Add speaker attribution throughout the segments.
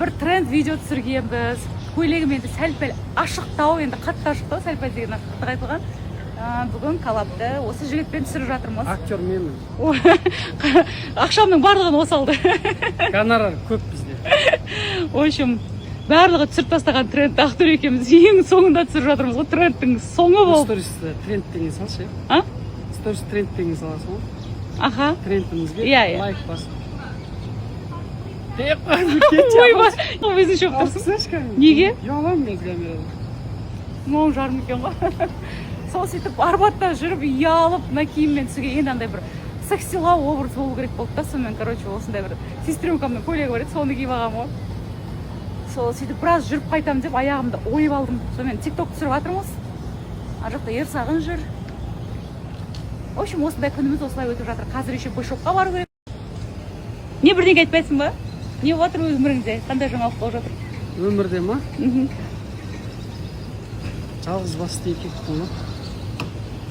Speaker 1: бір тренд видео түсіргенбіз. Көйлегім енді сәл пәл ашықтау, енді қатты ашықтау, сәл пәл деген ашықтық айтылған. Бүгін коллабты осы жігітпен түсіріп жатырмыз.
Speaker 2: Актер менмін.
Speaker 1: Ақшамның барлығын осы алды.
Speaker 2: Гонорар көп бізде.
Speaker 1: В общем, барлығы түсіріп тастаған трендті Ақтөре екеуміз ең соңында түсіріп жатырмыз ғой, трендтің соңы болып.
Speaker 2: Сторис тренд деген салшы.
Speaker 1: А?
Speaker 2: Сторис тренд деген саласың ғой.
Speaker 1: Аха.
Speaker 2: Трендімізге
Speaker 1: Иә, иә.
Speaker 2: лайк басып.
Speaker 1: Ойбай, өзің шөп тұрсың. Неге?
Speaker 2: Ұяламын мен камерадан.
Speaker 1: Мынау жарым екен ғой. Сол сөйтіп Арбатта жүріп ұялып, мына киіммен түсуге енді андай бір сексилау образ болу керек болды да. Сонымен, короче, осындай бір сестренкамның көйлегі бар еді, соны киіп алғанмын ғой. Сол сөйтіп біраз жүріп қайтамын деп аяғымды ойып алдым. Сонымен тик ток түсіріп жатырмыз, ар жақта Ерсағын жүр. В общем, осындай күніміз осылай өтіп жатыр. Қазір еще бэшопқа бару керек. Не, бірдеңе айтпайсың ба? Не болып жатыр өміріңде, қандай жаңалық болып жатыр?
Speaker 2: Өмірде ма?
Speaker 1: Мхм.
Speaker 2: Жалғыз басты еркекпін ғой.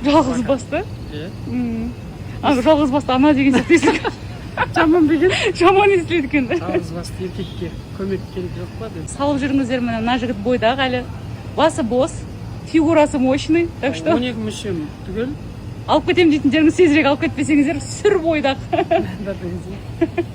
Speaker 1: Жалғыз басты?
Speaker 2: Иә.
Speaker 1: А, жалғыз басты ана деген сияқты естілді.
Speaker 2: Жаман деген.
Speaker 1: Жаман естіледі екен.
Speaker 2: Жалғыз басты еркекке көмек керек жоқ па деп.
Speaker 1: Салып жүріңіздер, міне, мына жігіт бойдақ әлі, басы бос, фигурасы мощный, так что
Speaker 2: 12 мүшем түгел.
Speaker 1: Алып кетемін дейтіндеріңіз тезірек алып кетпесеңіздер, сүр бойдақ.
Speaker 2: Да дегенсің.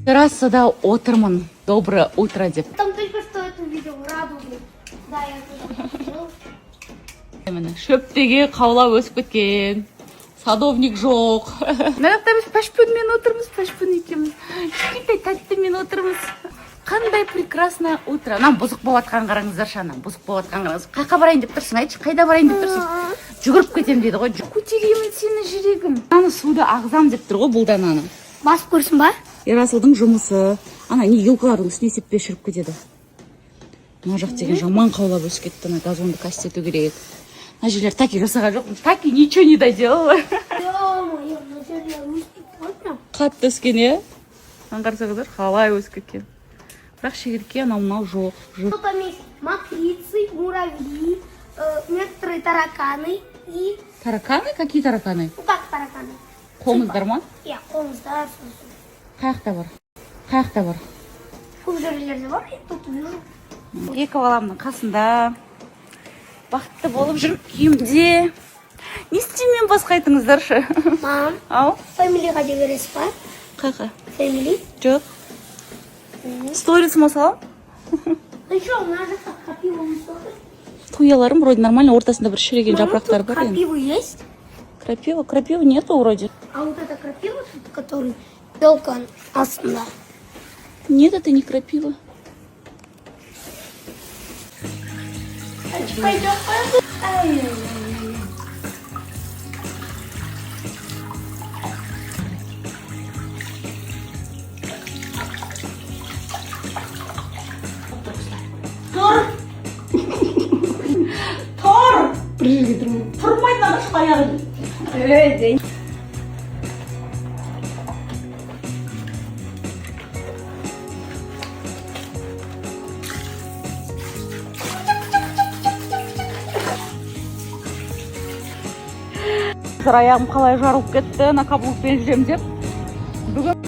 Speaker 1: Террасада отырмын, доброе утро деп.
Speaker 3: Там только что это увидел, радугу. Да, я туда пошел.
Speaker 1: Міне, шөптеге қаулап өсіп кеткен, садовник жоқ. Мына жақта біз Пәшпүнмен отырмыз, Пәшпүн екеуміз кішкентай тәттімен отырмыз. Қандай прекрасное утро! Мына бұзық болып жатқанын қараңыздаршы, ана бұзық болып жатқанын қараңыз. Қай барайын деп тұрсың, айтшы, қайда барайын деп тұрсың? Жүгіріп кетемін дейді ғой. Көтеремін сені, жүрегім. Мынаны суды ағызамын деп тұр ғой бұл да ананы.
Speaker 3: Басып көрсін ба?
Speaker 1: Ерасылдың жұмысы ана не, елкалардың үстіне сеппей шіріп кетеді. Мына жақ деген жаман қаулап өсіп кетті, ана газонды косить ету керек. Мына жерлер таки жасаған жоқпын, таки ничего не доделала.
Speaker 3: Ё-моё, мына жерлер өсіп ғой прям.
Speaker 1: Қатты өскен, иә. Мынаны қарасаңыздар, қалай өсіп кеткен, бірақ шегіртке, анау мынау жоқ жүр.
Speaker 3: Тут там есть мокрицы, муравьи, некоторые тараканы и...
Speaker 1: Тараканы? Какие тараканы?
Speaker 3: Ну как тараканы?
Speaker 1: Қоңыздар ма?
Speaker 3: Иә, қоңыздар сосын.
Speaker 1: Қай жақта бар, қай жақта бар?
Speaker 3: Көп жерлерде бар, я тут вижу.
Speaker 1: Екі баламның қасында бақытты болып жүріп күйімде не істеймін мен басқа, айтыңыздаршы.
Speaker 3: Мам,
Speaker 1: Ау.
Speaker 3: Фэмилиға жібересіз ба?
Speaker 1: Қайқа?
Speaker 3: Фэмили?
Speaker 1: Жоқ, сторисыма саламын.
Speaker 3: Ну что, мына жақта крапива өсіп отыр.
Speaker 1: Туяларым вроде нормально, ортасында бір шіріген
Speaker 3: Мама,
Speaker 1: жапырақтар
Speaker 3: тут
Speaker 1: бар енді.
Speaker 3: крапивы есть?
Speaker 1: Крапива? Крапивы нету вроде.
Speaker 3: А вот это крапива тут, который елка астында.
Speaker 1: Нет, это не крапива.
Speaker 3: Пойдем, пойдем.
Speaker 1: Тұр, тұр!
Speaker 2: Бір жерге тұрмай.
Speaker 1: Тұрмайды мына аяғын.
Speaker 2: Ей,
Speaker 1: Аяғым қалай жарылып кетті, ана каблукпен жүремін деп бүгін.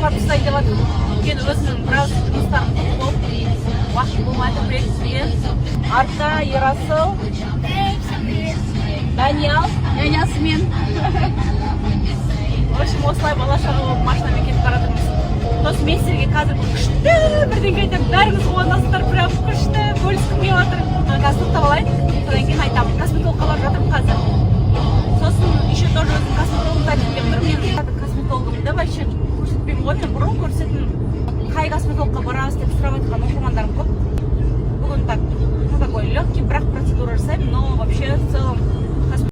Speaker 1: апарып тастайын деп жатырмын, өйткені өзімнің біраз жұмыстарым көп болып, уақыт болмай жатыр бір екі күнге. Артта Ерасыл.
Speaker 3: Эй, всем привет.
Speaker 1: Даниял нянясымен. В общем, осылай бала шаға болып машинамен кетіп бара жатырмыз. Сосын мен сіздерге қазір бір күшті бірдеңе айтамын, бәріңіз қуанасыздар, прям күшті бөліскім келіп жатыр. Қазір тоқтап алайын, содан кейін айтамын. Косметологқа барып жатырмын қазір. Сосын еще тоже